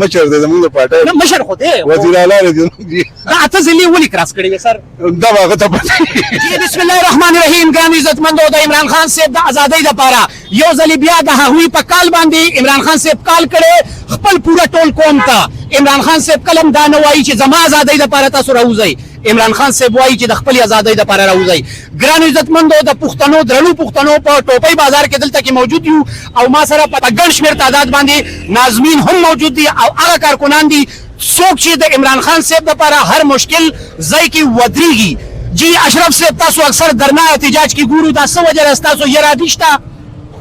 مشر دی زموږ د پارټۍ. نه، مشر خو دی. وزیر اعلی دی. دا اته ضلعې ولې کراس کړې وې سر؟ دا به هغه ته پته. جی، بسم الله الرحمن الرحیم. ګران عزتمندو، د عمران خان صاحب د ازادۍ لپاره یو ځل بیا د هغوی په کال باندې عمران خان صاحب کال کړي خپل پوره ټول قوم ته. عمران خان صاحب کلم دا نه وایي چې زما ازادۍ لپاره تاسو راوځئ، عمران خان صاحب وایي چې د خپل ازادۍ لپاره راوځئ. ګران عزتمندو، د پښتنو درنو پښتنو په ټوپۍ بازار کې دلته کې موجود یو او ما سره په ګڼ شمېر تعداد باندې ناظمین هم موجود دي او هغه کارکنان دي څوک چې د عمران خان صاحب لپاره هر مشکل ځای کې ودرېږي. جی اشرف صاحب، تاسو اکثر درنا احتجاج کې ګورو، دا څه وجه ده؟ تاسو یې را نشته؟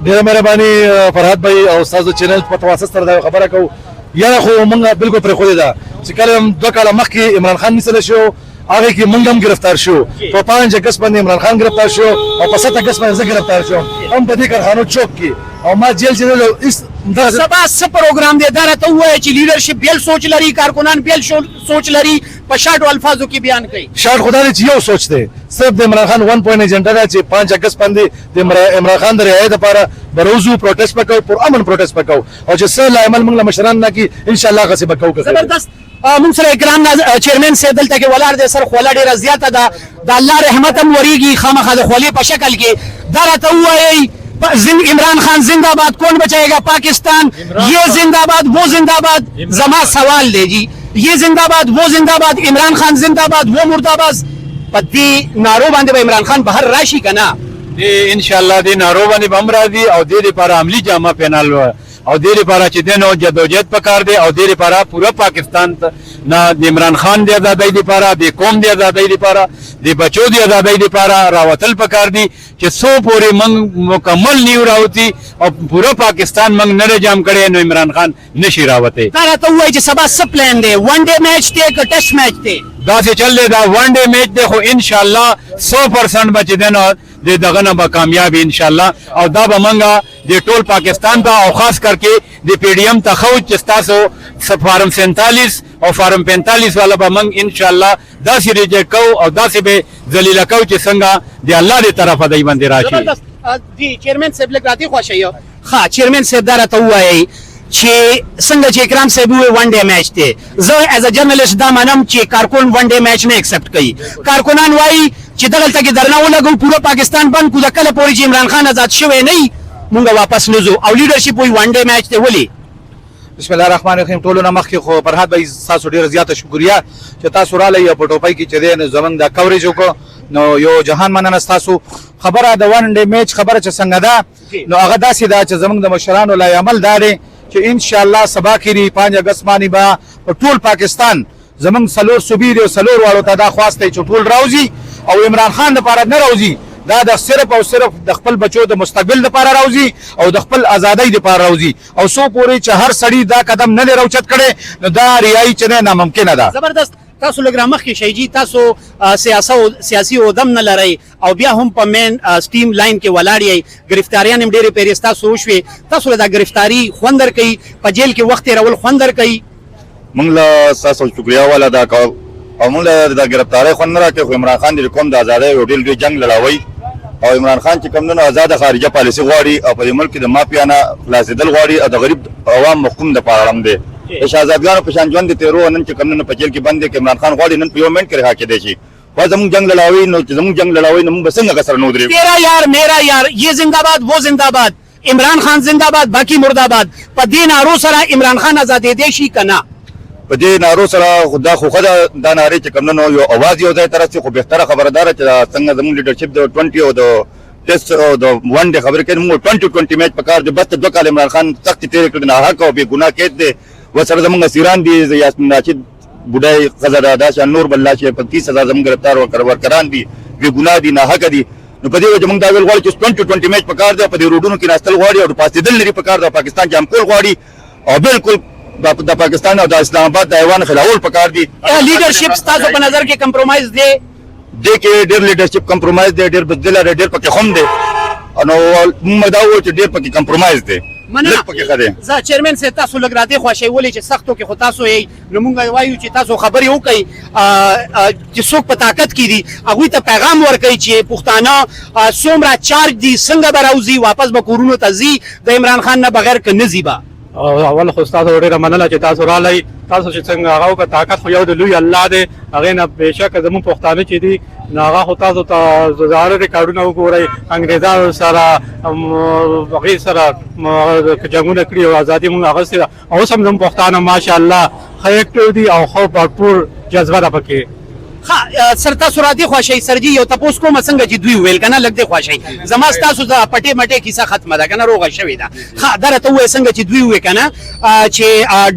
ډیره مهرباني فرهاد بھائی، او تاسو چینل په تواسط سره دا خبره کوو. یاره خو مونږ بالکل پرې خو ده چې کله هم 2 کاله مخکې عمران خان نیول شو، هغه کې مونږ هم گرفتار شو. په 5 اگست باندې عمران خان گرفتار شو او په 7 اگست باندې زه گرفتار شوم هم په دې کارخانو چوک کې او ما جیل چې هیڅ دغه سبا څه پروګرام دی؟ دا راته ووایه چې لیډرشپ بیل سوچ لري، کارکنان بیل سوچ لري، په شارټو الفاظو کې بیان کړئ. شارټ خو دا دی چې یو سوچ دی، صرف د عمران خان 1 پوینټ ایجنډا ده چې 5 اگست باندې د عمران خان د رهایی لپاره به راوځو، پروټیسټ وکاو، پر امن پروټیسټ وکاو او چې څه لایحه عمل موږ له مشران نه کی، ان شاء الله هغسې به کوو که خیر. زبردست. موږ سره اکرام چیرمن صاحب دلته کې ولاړ دی. سر، خوله ډیره زیاته ده، د الله رحمت هم وریږي خامخا د خولې په شکل کې. دا راته ووایئ، عمران خان زنده باد، کون بچائے گا پاکستان، یہ زندہ باد وہ زندہ باد. زما سوال دی جی، یہ زنده باد وہ زنده باد، عمران خان زنده باد وہ مرده باد، په دې نارو باندې به عمران خان بهر راشي که نه؟ دې ان شاء الله دې نارو باندې به هم راځي او دې لپاره عملی جامه پهنال او دې لپاره چې دینو جدوجہد پکار دی او دې لپاره پوره پاکستان ته نه د عمران خان د ازادۍ لپاره، د قوم د ازادۍ لپاره، د بچو د ازادۍ لپاره راوتل پکار دي چې څو پورې موږ مکمل نیو راوتی او پوره پاکستان موږ نه جام کړي، نو عمران خان نشي راوتی. دا راته ووایي چې سبا څه پلان دی؟ ون ډے میچ دی که ټیسټ میچ دی؟ داسې چل دی، دا ون ډے میچ دی، خو ان شاء الله 100% به چې دی نو د دغه نه به کامیاب ان شاء الله. او دا به مونږه د ټول پاکستان ته او خاص کر کې د پی ډي ایم ته خو چې تاسو فارم 47 او فارم 45 والا به مونږ ان شاء الله داسې ریجیکټ کوو او داسې به ذلیل کوو چې څنګه د الله د طرفه دی باندې راشي. زبردست. جی چیرمن صاحب، لږ راته خوښ یو. ښه چیرمن صاحب، دا راته ووایئ چې څنګه چې اکرام صاحب ووایي ون ډے میچ دی، زه as a journalist دا منم چې کارکون ون ډے میچ نه ایکسپټ کوي. کارکنان وایي چې دغلته کې درنه ولګو، پوره پاکستان بند کو، د کله پورې چې عمران خان آزاد شوی نه مونږ واپس نه ځو، او لیډرشپ وایي ون ډے میچ دی، ولې؟ بسم الله الرحمن الرحیم. ټولو نه مخکې خو فرهاد بھائی، تاسو ډیره زیاته شکریا چې تاسو رالی او په ټوپۍ کې چې دی نو زمونږ دا کوریج وکړو، نو یو جهان مننه. تاسو خبره د ون ډے میچ خبره چې څنګه ده، نو هغه داسې ده چې زمونږ د مشرانو لایحه عمل دا دی چې ان شاء الله سبا کې 5 اگست باندې به په ټول پاکستان، زمونږ څلور صوبې دي او څلور واړو ته دا خواست دی چې ټول راوځي او عمران خان لپاره نه راوځي، دا د صرف او صرف د خپل بچو د مستقبل لپاره راوځي او د خپل ازادۍ لپاره راوځي. او څو پورې چې هر سړی دا قدم نه دی راوچت کړي، نو دا رهایی چې نه ناممکنه ده. زبردست. تاسو لږ را مخکې شئ جی. تاسو سیاسي عہده نه لرئ او بیا هم په مین سټیم لاین کې ولاړ یئ. گرفتاریان هم ډېرې پیرې تاسو وشوې. تاسو له دا گرفتاری خوند درکوي؟ په جیل کې وخت تېرول خوند درکوي؟ موږ له تاسو شکریا والا دا کو او موږ له دا گرفتارۍ خوند نه راکوي، خو عمران خان د قوم د ازادۍ یو ډېر لوی جنگ لړاوي او عمران خان چې کوم نه آزاد خارجه پالیسي غواړي او په دې ملک کې د مافیا نه خلاصېدل غواړي او د غریب عوام محکوم د پاره هم دی. د شهزادګانو په شان ژوند دی تیرو، نن چې کوم نه په جیل کې بند دی، که عمران خان غواړي نن په یو منټ کې رها کېدای شي، خو زموږ جنگ لړاوي، نو چې زموږ جنگ لړاوي نو موږ به څنګه کسره نو درېږو؟ تیرا یار میرا یار، یہ زندہ باد وہ زندہ باد، عمران خان زنده باد باقی مرده باد، په دې نارو سره عمران خان آزادېدی شي که نه؟ په دې نارو سره خو دا خو ښه ده، دا نارې چې کوم نه یو اواز یو ځای ته رسي، خو بهتره خبره دا ده چې دا څنګه زموږ لیډرشپ د 20 او د ټیسټ او د ون ډے خبرې کوي، موږ 20-20 میچ پکار دی. بس ته 2 کاله عمران خان سختې تېرې کړې، ناحق او بې ګناه قید دی. ورسره زموږ اسیران دي، یاسمین راشد بوډۍ ښځه ده، داسې نور بل شي په 30,000 زموږ ګرفتار ورکران دي، بې ګناه دي، ناحق دي. نو په دې وجه موږ دا ویل غواړو چې 20-20 میچ پکار دی. په دې روډونو کې ناستل غواړي او پاڅېدل لري پکار دی، پاکستان جام کول غواړي او بالکل د پاکستان او د اسلام آباد د ایوان خلاول پکار دي. لیډرشپ ستاسو په نظر کې کمپرمایز دی؟ دې کې ډېر لیډرشپ کمپرمایز دی، ډېر بدل دی، ډېر پکې خوم دی. نو موږ دا وایو چې ډېر پکې کمپرمایز دی، لږ پکې ښه دی. زه چیرمن صاحب، تاسو لږ راته خوښي، ولې چې سختو کې خو تاسو یې، نو مونږ وایو چې تاسو خبرې وکړئ، چې څوک په طاقت کې دي هغوی ته پیغام ورکړئ چې پښتانه څومره چارج دي، څنګه به راوځي، واپس به کورونو ته ځي د عمران خان نه بغیر که نه ځي به؟ او اول خو تاسو ډیره مننه چې تاسو رالئ. تاسو چې څنګه هغه وکړه، طاقت خو یو د لوی الله دی، هغې نه بېشکه زموږ پښتانه چې دي نو هغه خو تاسو ته زاړه ریکارډونه وګورئ، انګریزانو سره هغې سره جنګونه کړي او ازادي موږ اخیستې ده. او اوس هم زموږ پښتانه ماشاءالله ښه اکټیو دي او ښه بھرپور جذبه ده پکې. ښه سر، تاسو را دې خوا شئ. سر جي، یو تپوس کوم، څنګه چې دوی وویل که نه، لږ دې خوا شئ. زما ستاسو د پټې مټې کیسه ختمه ده که نه، روغه شوې ده. ښه، دا راته ووایه، څنګه چې دوی وویل که نه چې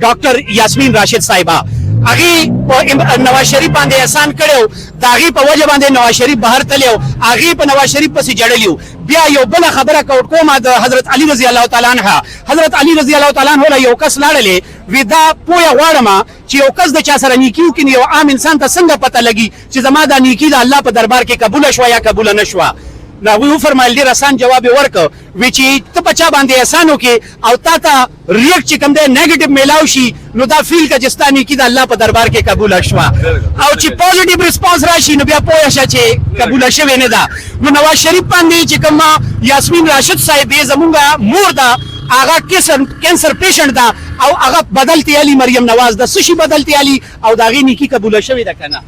ډاکټر یاسمین راشد صاحبه هغې په نواز شریف باندې احسان کړی، د هغې په وجه باندې نواز شریف بهر تللی، هغې په نواز شریف پسې جړلی. بیا یو بله خبره کوټ کومه د حضرت علی رضی الله تعالی عنه. حضرت علی رضی الله تعالی عنه له یو کس لاړلې وی، دا پوهه غواړم چې یو کس د چا سره نیکی وکړي، یو عام انسان ته څنګه پته لګي چې زما دا نیکی د الله په دربار کې قبوله شوه یا قبوله نه شوه؟ نو هغوی وفرمایل، ډېر اسان جواب یې ورکړ، وی چې ته په چا باندې احسان وکړې او تا ته react چې کوم دی negative میلاو شي، نو دا feel که چې ستا نیکی د الله په دربار کې قبوله شوه، او چې positive response راشي نو بیا پوه شه چې قبوله شوې نه ده. نو نواز شریف باندې چې کوم یاسمین راشد صاحب زمونږ مور ده، هغه cancer patient ده، او هغه بدل ته علی مریم نواز د څه شي بدل ته علی، او د هغې نیکی قبوله شوې ده که نه؟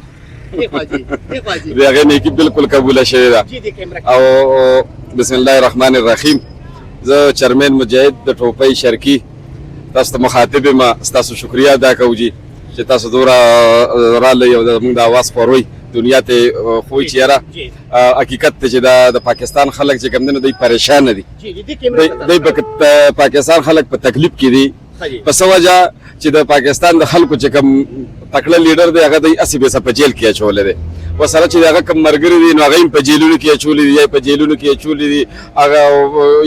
د هغې نیکی بالکل قبوله شوې ده. او بسم الله الرحمن الرحیم، زه چرمین مجاهد د ټوپۍ شرقي تاسو ته مخاطب یم. ستاسو شکریه ادا کوو جي چې تاسو دومره رالئ او زموږ د اواز خوروئ دنیا ته خوی، چې یاره حقیقت ته چې دا د پاکستان خلک چې کوم دي نو دوی پریشان دي، دوی پاکستان خلک په تکلیف کې دي. په څه وجه چې د پاکستان د خلکو چې کوم تکړه لیډر دی، هغه دی هسې بې په جیل کې اچولی دی. ورسره چې هغه کوم ملګري دي نو هغه هم په جیلونو کې اچولي دي، یا په جیلونو کې اچولي دي هغه،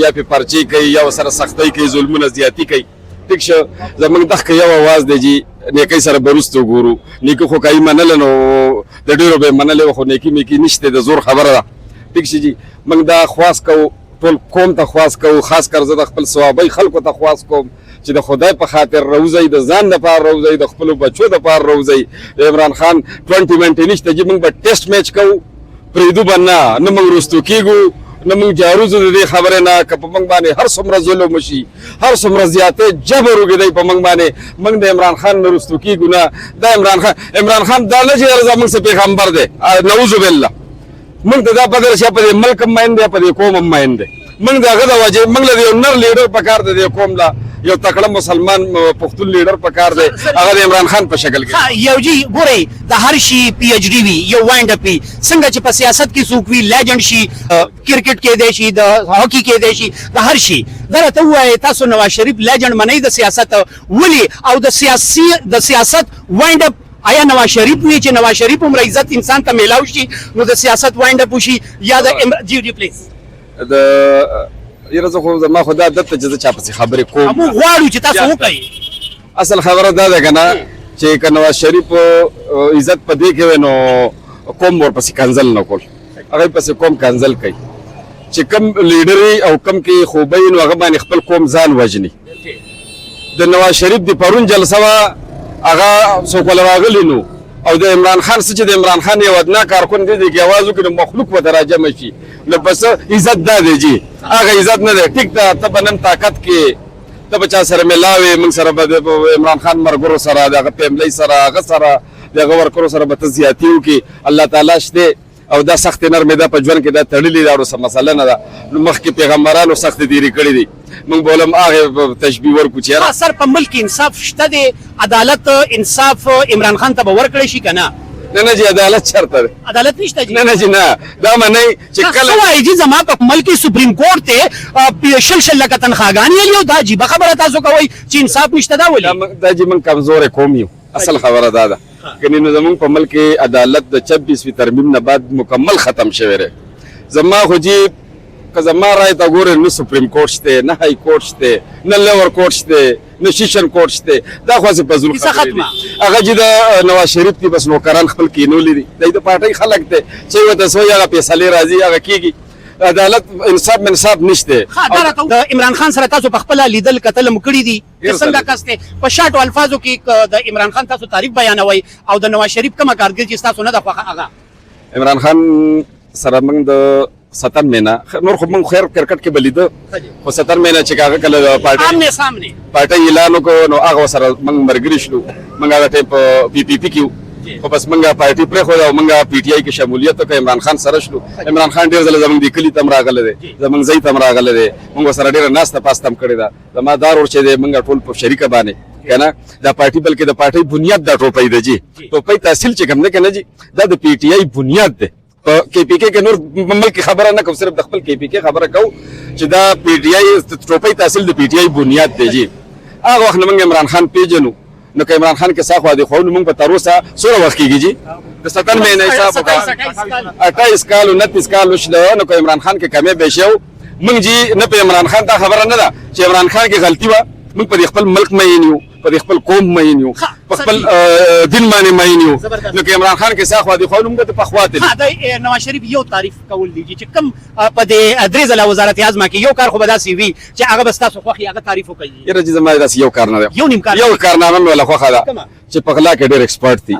یا پې پرچې کوي، یا ورسره سختۍ کوي، ظلمونه زیاتي کوي. ټیک شه، زمونږ دغه یو اواز دی جي، نیکۍ سره به وروسته ګورو. نیکي خو که یې منله نو د ډېرو به یې منلې وه، خو نیکي میکي نشته، د زور خبره ده. ټیک شي جي، موږ دا خواست کوو، ټول قوم ته خواست کوو، خاص کر زه د خپل صوابۍ خلکو ته خواست کوم چې د خدای په خاطر روځئ، د ځان دپاره روځئ، د خپلو بچو دپاره روځئ. د عمران خان 20 منټې نشته چې موږ به test match کوو، پرېږدو به نه. نه موږ وروستو کېږو، نه موږ جاروزو د دې خبرې نه. که په موږ باندې هر څومره ظلم وشي، هر څومره زیاتې جبر وکړي په موږ باندې، موږ د عمران خان نه وروستو کېږو نه. دا عمران خان، عمران خان دا نه چې زموږ څه پیغمبر دی، نعوذ بالله. موږ ته دا پته چې په دې ملک هم مین دی، په دې قوم هم مین دی. موږ د هغه د وجې، موږ له یو نر لیډر پکار دی، د قوم له یو تکړه مسلمان پښتون لیډر پکار دی، هغه د عمران خان په شکل کې. یو جی ګورئ، د هر شي PhD وي، یو wind up وي. څنګه چې په سیاست کې څوک وي legend شي، کرکټ کې دی شي، د هاکي کې دی شي، د هر شي. دا راته ووایئ، تاسو نواز شریف legend منئ د سیاست؟ ولې؟ او د سیاست wind up آیا نواز شریف وي چې نواز شریف عمر عزت انسان ته میلاو شي نو د سیاست wind up وشي یا د جی جی please. د یاره زه خو زما خو دا عادت دی چې زه چا پسې خبرې کوم. موږ غواړو چې تاسو وکړئ. اصل خبره دا ده که نه چې که نواز شریف عزت په دې کې وی نو قوم ورپسې کنځل نه کول، هغه پسې قوم کنځل کوي. چې کم لیډري او کم کې خوبۍ نو هغه باندې خپل قوم ځان وژني. د نواز شریف د پرون جلسه وه، هغه څوک وله راغلي نو، او د عمران خان څه چې د عمران خان یو ادنا کارکن دی، دی کې اواز وکړي نو مخلوق ورته راجمع شي. نو پس عزت دا دی جي، هغه عزت نه دی. ټیک ده، ته به نن طاقت کې ته به چا سره ملاوې، موږ سره به د عمران خان مرګرو سره، د هغه فیملی سره، هغه سره د هغه ورکرو سره به ته زیاتي وکړي. الله تعالی شته او دا سختې نرمې ده په ژوند کې دا تړلې ده، څه مسله نه ده. نو مخکې پیغمبرانو سختې تېرې کړې دي، موږ به ولم هغې تشبیه ورکړو چې یاره سر، په ملک کې انصاف شته دی؟ عدالت، انصاف عمران خان ته به ورکړی شي که نه؟ نه نه جی، عدالت چرته دی؟ عدالت نشته جی؟ نه نه جی نه، دا منئ چې کله څه وایي جی، زما په ملک کې supreme court ته 20 20 لکه تنخواګانې لري، او دا عجیبه خبره تاسو کوئ چې انصاف نشته، دا ولې؟ دا جی موږ کمزوری قوم یو، اصل خبره دا ده. کني نو زمونږ په ملک کې عدالت د 26ویں ترمیم نه بعد مکمل ختم شوی دی. زما خو جی که زما رای ته ګورې، نه supreme court شته، نه high court شته، نه lower court شته، نه session court شته. دا خو هسې فضول خبرې دي. هغه چې د نواز شریف دي، بس نوکران خپل کینولي دي، دی د پارټۍ خلک دی، چې ورته سوی هغه فیصلې راځي، هغه کېږي. عدالت، انصاف منصاف نشته. د عمران خان سره تاسو په خپله لیدل کتل مو کړي دي، څنګه کس دی؟ په شارټو الفاظو کې د عمران خان تاسو تعریف بیانوئ، او د نواز شریف کومه کارګر چې تاسو نه ده خوښه هغه. عمران خان سره موږ د ستن مهینه نور خو موږ خیر کرکټ کې بلیده، خو ستن مهینه چې هغه کله پارټي آمنے سامنے پارټي اعلان وکړو نو هغه سره موږ مرګري شلو. موږ هغه ټایم په پی پی پی کې، خو بس موږ پارټي پرېښوده او موږ پی ټی آی کې شمولیت وکړ، عمران خان سره شلو. عمران خان ډېر ځله زموږ د کلي ته هم راغلی دی، زموږ ځای ته هم راغلی دی، موږ سره ډېره ناسته پاسته هم کړې ده. زما دا ورور چې دی موږ ټول په شریکه باندې که نه دا پارټي، بلکې د پارټۍ بنیاد دا ټوپۍ ده جي. ټوپۍ تحصیل چې کوم دی که نه جي، دا د پی ټی آی بنیاد دی. په کې پی کې نور ملک خبره نه کوم، صرف د خپل کې پی کې خبره کوم چې دا پی ټی آی ټوپۍ تحصیل د پی ټی آی بنیاد دی جي. هغه وخت موږ عمران خان پیژنو، نو که عمران خان کې ساخوا دی خو موږ په تر اوسه څومره وخت کېږي جي؟ د ستن مهینه حساب وکړه، 28 کال 29 کال وشله. نو که عمران خان کې کمی به شو موږ جي نه په عمران خان دا خبره نه ده چې عمران خان کې غلطي وه. موږ په خپل ملک مین یو، په خپل قوم مین یو، په خپل دین باندې مین یو. نو که عمران خان کې ساخوا دی خو موږ ته په خوا تل. د نواز شریف یو تعریف کول دي چې کم په دې درې ځله وزارت اعظم کې یو کار خو به داسې وي چې هغه به ستاسو خوښي، هغه تعریف وکړي. یاره چې زما داسې یو کار نه دی، یو نیم کار، یو کارنامه مې ولا خوښه ده چې په غلا کې ډېر ایکسپرټ دي.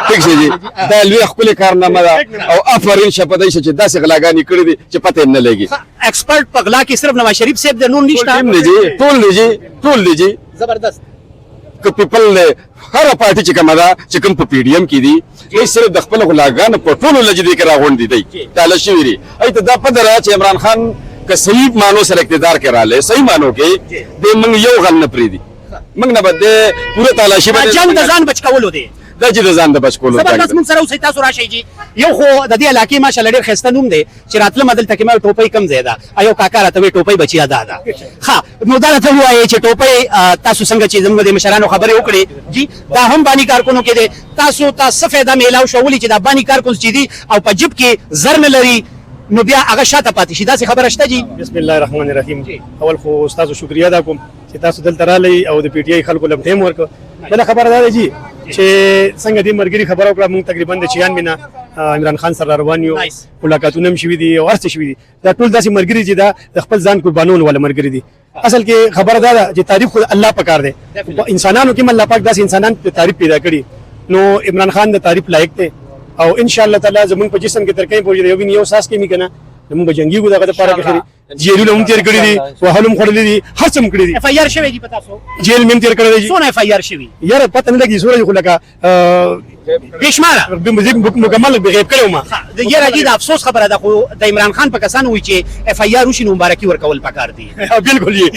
ټیک شي جی، دا لوی ښکلې کارنامه ده او آفرین شه په دې چې داسې غلاګانې کړې دي چې پته یې نه لګي. ایکسپرټ په غلا کې صرف نواز شریف صاحب دی، نور نشته؟ ټول دی جی، ټول دی جی، ټول دی جی. زبردست. که پیپل هره پارټي چې کومه ده چې کوم په پی ډي ایم کې دي، دوی صرف د خپل غلاګانو په ټولو لجې دي کې راغونډ دي، دی تاله شوي دي. ای ته دا پته ده چې عمران خان که صحیح معنو سره اقتدار کې راغلی، صحیح معنو کې دی، موږ یو غل نه پرېږدي، موږ نه به دی پوره تالاشي به جنګ د ځان بچ کولو دی، دا چې د ځان د بچ کولو. زبردست. موږ سره اوسئ، تاسو راشئ جی. یو خو د دې علاقې ماشاءالله ډېر ښایسته نوم دی چې راتلم دلته کې ما ټوپۍ کم ځای ده، ایو کاکا راته وی ټوپۍ بچیا دا ده. ښه نو دا راته ووایئ چې ټوپۍ تاسو څنګه چې زموږ د مشرانو خبرې وکړې جی، دا هم بانی کارکونو کې دی، تاسو ته څه فایده میلاو شوه؟ ولې چې دا بانی کارکون چې دي او په جیب کې زر نه لري نو بیا هغه شاته پاتې شي، داسې خبره شته جی؟ بسم الله الرحمن الرحیم. اول خو تاسو شکریہ ادا کوم چې تاسو دلته رالئ او د پی ټی آی خلکو لم ټیم ورکړ. بله خبره دا ده جی چې څنګه دې مرګري خبره وکړه، موږ تقریبا د 96 نه عمران خان سره روان یو، ملاقاتونه هم شوي دي او هر څه شوي دي. دا ټول داسې مرګري چې دا د خپل ځان قربانون ولا مرګري دي. اصل کې خبره دا ده چې تعریف خو الله پکار دی، په انسانانو کې الله پاک داسې انسانان په تعریف پیدا کړي، نو عمران خان د تعریف لایق دی. او ان شاء الله تعالی زمونږ په جسم کې تر کین پورې یو یو ساس کې می کنه موږ به جنگي دغه لپاره کې جیلونه هم تیر کړی دي، وهل هم خوړلې دي، هر څه هم کړی دي. اف آی آر شوی دی په تاسو؟ جیل مې هم تیر کړی دی. څونه اف آی آر شوی؟ یاره پته نه لګي څومره، خو لکه بېشماره مکمل غیب کړی وم. د یاره جی د افسوس خبره ده، خو د عمران خان په کسانو وي چې اف آی آر وشي نو مبارکي ورکول پکار دي. بالکل یې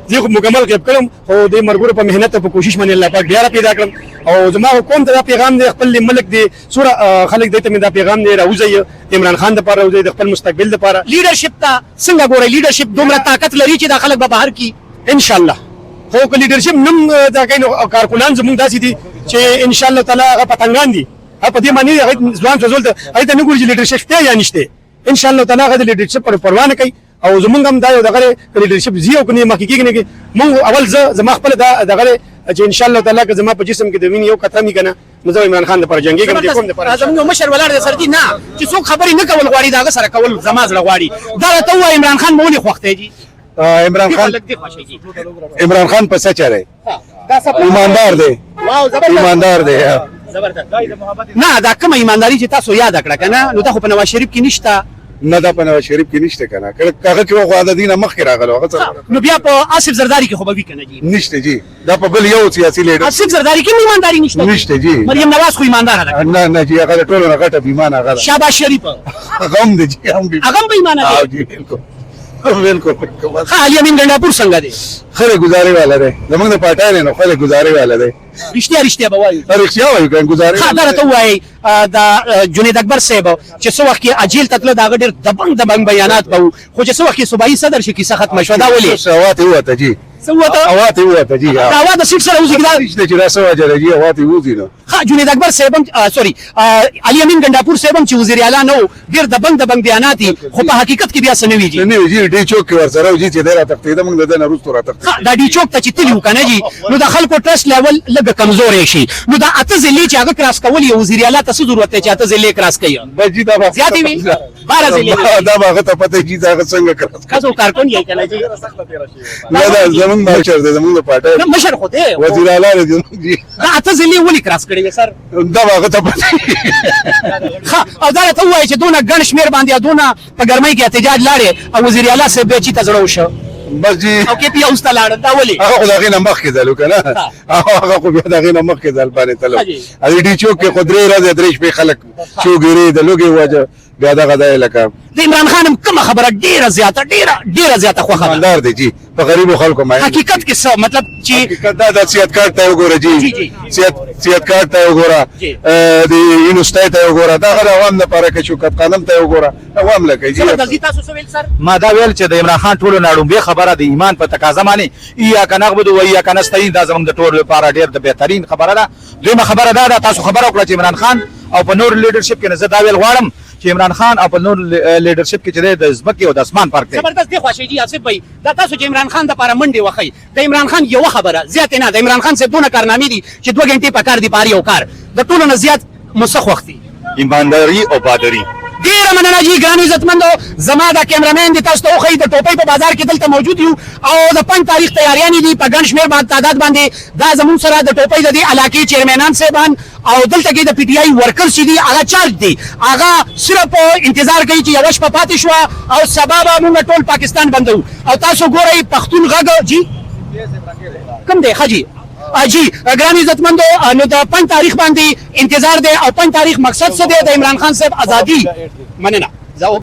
زه خو مکمل غیب کړم، خو د مرګورو په مهنت او په کوشش باندې الله پاک بیا پیدا کړم. او زما قوم ته دا پیغام دی، خپل ملک دی څومره خلک دی ته مې دا پیغام دی، راوځئ عمران خان دپاره، راوځئ د خپل مستقبل دپاره. لیډرشپ ته څنګه ګورئ؟ لیډرشپ دومره طاقت لري چې دا خلک به بهر کی؟ ان شاء الله. خو که لیډرشپ نم دا کوي نو کارکنان زمونږ داسې دي چې ان شاء الله تعالی هغه پتنګان دي. هغه په دې معنی هغه ځوان ځول ته هغه ته نه ګوري چې لیډرشپ شته یا نشته. ان شاء الله تعالی هغه د لیډرشپ پر پروا نه کوي. او زمونږ هم دا یو دغه لیډرشپ زی او کني مخکې کېږي نه. مونږ اول زه زما خپل دا دغه چې ان شاء الله تعالی که زما په جسم کې د وینې یو قطره مې کنه نو زه عمران خان لپاره جنګېږم، د قوم لپاره. زموږ مشر ولاړ دی سر جی. نه چې څوک خبرې نه کول غواړي دا هغه سره کول زما زړه غواړي. دا راته ووایه عمران خان مو ولې خوښ دی جی؟ عمران خان، عمران خان په سچ دی، ایماندار دی، ایماندار دی. نه دا کومه ایمانداري چې تاسو یاد کړه کنه نو دا خو په نواز شریف کې نشته. نه دا په نواز شریف کې نشته کنه، هغه کې خو د دینه مخکې راغلو هغه. نو بیا په آصف زرداری کې خو به وي کنه جی؟ نشته جی، دا په بل یو سیاسي لیډر آصف زرداری کې ایمانداری نشته؟ نشته جی. مریم نواز خو ایماندار ده. نه نه جی، هغه ټولو نه غټه بیمانه هغه. شهباز شریف هغه هم دی جی، هم هغه هم بیمانه دی جی. بالکل بالکل. ښه علي امین ګنډاپور څنګه دی؟ ښه ګزارې والا دی، زمونږ د پارټۍ دی نو ښه ګزارې والا دی. رښتیا رښتیا به وایو؟ رښتیا وایو که ګزارې. ښه دا راته ووایئ دا جنید اکبر صاحب چې څه وخت کې اجیل ته تله د هغه ډېر دبنګ دبنګ بیانات به وو، خو چې څه وخت کې صوبایي صدر شي کیسه ختمه شوه، دا ولې؟ هوا ته ووته جی. څه ووته؟ هوا ته ووته جی. دا هوا د سیټ سره وځي دا نشته چې دا څه وجه ده جی، هوا ته وځي نو. ښه جنید اکبر صاحب هم سوري علي امین ګنډاپور صاحب هم چې وزیر اعلی نه و ډېر دبنګ دبنګ بیانات دي، خو په حقیقت کې بیا څه نه وي جی. نه وي جی، ډي چوک کې ورسره جی چې دی راتښتېده، موږ د ده نه وروسته راتښتېده. دا ډي چوک ته چې تلي وو که نه جی نو د خلکو ټرسټ لیول لږ کمزوری شي. نو دا 8 ضلعې چې هغه کراس کول یو وزیر اعلی ته څه ضرورت دی چې 8 ضلعې کراس کوي؟ بس جی دا به زیاتې وي 12 ضلعې، دا به هغه ته پته جی دا هغه څنګه کراس. تاسو کارکون یې که نه جی؟ نه دا زموږ مشر دی، زموږ د پارټۍ مشر خو دی، وزیر اعلی دی جی. دا 8 ضلعې ولې کراس کړې وې؟ سر؟ دا به هغه ته پته. ښه، او دا راته ووایه چې دونه ګڼ شمېر باندې او دونه په ګرمۍ کې احتجاج لاړې او وزیر اعلی صاحب بیا چیته زړه وشو؟ بس جی. او کې پی هاوس ته لاړل، دا ولې؟ هغه خو د هغې نه مخکې ځل که نه، هغه خو بیا د هغې نه مخکې ځل باندې تلو. دې ډي چوک کې خو 3 ورځې 3 شپې خلک چوګیرې د لوګې وجه بیا دغه دی لکه. د عمران خان هم کومه خبره ډیره زیاته ډیره ډیره زیاته خوښه ده؟ ایماندار دی جی، په غریبو خلکو ماین. حقیقت کې څه مطلب چې؟ حقیقت دا د صحت کارت ته وګوره جی، صحت کارت ته وګوره، د یونیورسيټي ته وګوره، دا غره عوام لپاره کې، شوکت خانم ته وګوره، عوام لکه جی. زبردست جی. تاسو څه ویل سر؟ ما دا ویل چې د عمران خان ټولو نه ړومبۍ خبره د ایمان په تقاضا باندې ایاک نعبد و ایاک نستعین، دا زموږ د ټولو لپاره ډېر د بهترین خبره ده. دویمه خبره دا ده، تاسو خبره وکړه چې عمران خان او په نور لیډرشپ کې، زه دا ویل غواړم چې عمران خان او په نور لیډرشپ کې چې د ځمکې او د اسمان فرق دی. زبردست دی خوښی جی. آصف بھائی، دا تاسو چې عمران خان د پاره منډې وخی، د عمران خان یو خبره زیات نه، د عمران خان صاحب دونه کارنامې دي چې 2 غنټې په کار دی پاری یو کار، د ټولو نه زیات مسخ وختي؟ ایمانداري او بادری. ډیره مننه جی. ګران عزتمندو، زما دا کیمرامین دی تاسو ته وښیي، د ټوپۍ په بازار کې دلته موجود یو او د 5 تاریخ تیاریانې دي په ګڼ شمېر باندې تعداد باندې. دا زموږ سره د ټوپۍ د دې علاقې چیرمنان صاحبان او دلته کې د پی ټی آی ورکر چې دي هغه چارج دي، هغه صرف انتظار کوي چې یوه شپه پاتې شوه او سبا به موږ ټول پاکستان بندو. او تاسو ګورئ پښتون غږ جی کوم دی؟ ښه جی جی. ګران عزتمندو، نو د 5 تاریخ باندې انتظار دی او 5 تاریخ مقصد څه دی؟ د عمران خان صاحب ازادي. مننه.